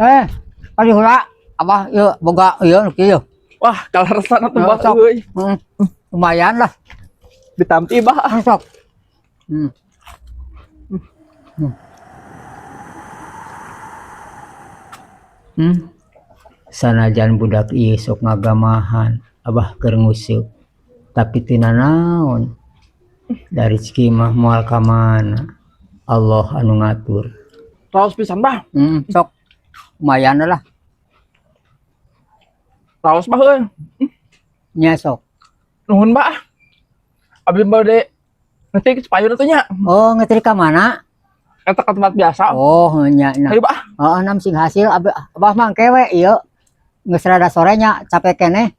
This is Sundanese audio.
Eh, padi heula. Abah ieu boga ieu nu kieu. Wah, kaleresan atuh, Ya, Bah sok. euy. Lumayan lah. Ditampi, Bah. Ah, sok. Sanajan budak ieu sok ngagamahan, Abah keur nguseup. Tapi tina naon? Da rezeki mah moal ka mana. Allah anu ngatur. Raos pisan, Bah. Sok. Lumayan lah. Raos, Bah euy. Nya, sok. Nuhun, Bah. Abi bade ngetrik payun atuh nya. Oh, ngetrik ka mana? Eta ka tempat biasa. Oh, nya nah. Ayo, Bah. Oh, nam sing hasil abah, abah mah kewe ieu. Geus rada sore nya, capek keneh.